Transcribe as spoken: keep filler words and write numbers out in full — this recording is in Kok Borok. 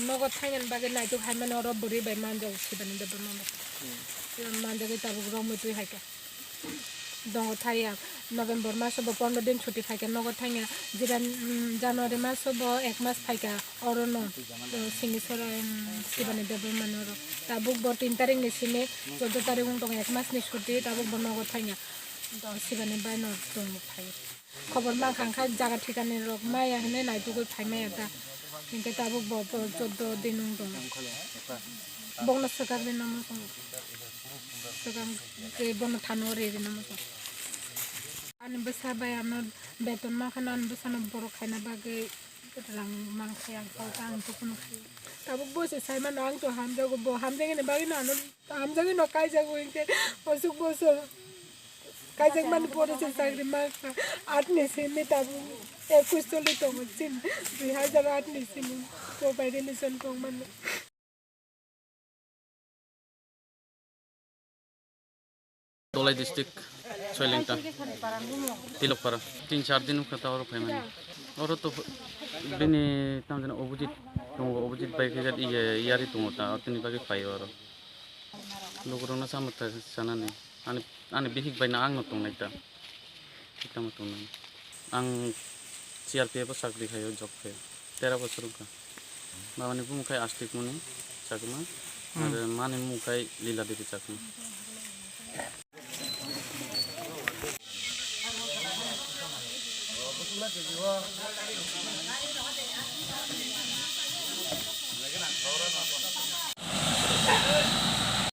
Nogo thainani bagwi naituk hai mani oro bwrwi bai manjago Sibani Debbarma no. Manjagwi tabuk romwi twi hai khe. Dongo thaiya November maso bo pondro din chuti phaikha nogo thangya. Jiban, mm, January maso bo ek mas phaikha oro no, uh, sini sora, um, Sibani Debbarma ni oro. Tabuk bo tin tarik ni simi chordo tarik wng tongo, ek mas ni chuti, tabuk bo nogo thangya. Sibani bai no tongo phai. Khobor mankha kha jaga thikani rok maya hinwi naitugwi phai maya ta. Hinkhe tabuk bo, bo chordo din wng tongo. Bokno swkang rinani muchungo. Swkang tei bono thani o ri rinani muchungo. Ani bwsa bai ano beton mankha, ani bwsano borok khaina bagwi rang mankha, ang kok ang to kuno khai. Tabuk bo se sai mano, ang to hamjago, bo hamjagani bagwi no ano hamjagwi no kaijago hinkhe osuk bosor. Kaijak mani pore se chakri mankha. Aat ni simi tabuk ekus choli tongo chini. Dui hajar aat ni simi bo bai relation tong mani. Dolai district, Soilengta, Tilokpara. Tin char din wngkha ta oro phaimani. Oro to bini tamjani opposite tongo, opposite bai khe jat iye yari tongo ta, tini bagwi phaio oro. Lukurokno sama ta sanani. Ani, ani bihik bai no ang no tongnai ta. Tamo tongnai. Ang C R P F o chakri khaio, job khaio. Tera bosor wngkha. Babani bumung khai Astik Muni Chakma. Hmm. Aro mani bumung khai Lila Devi Chakma.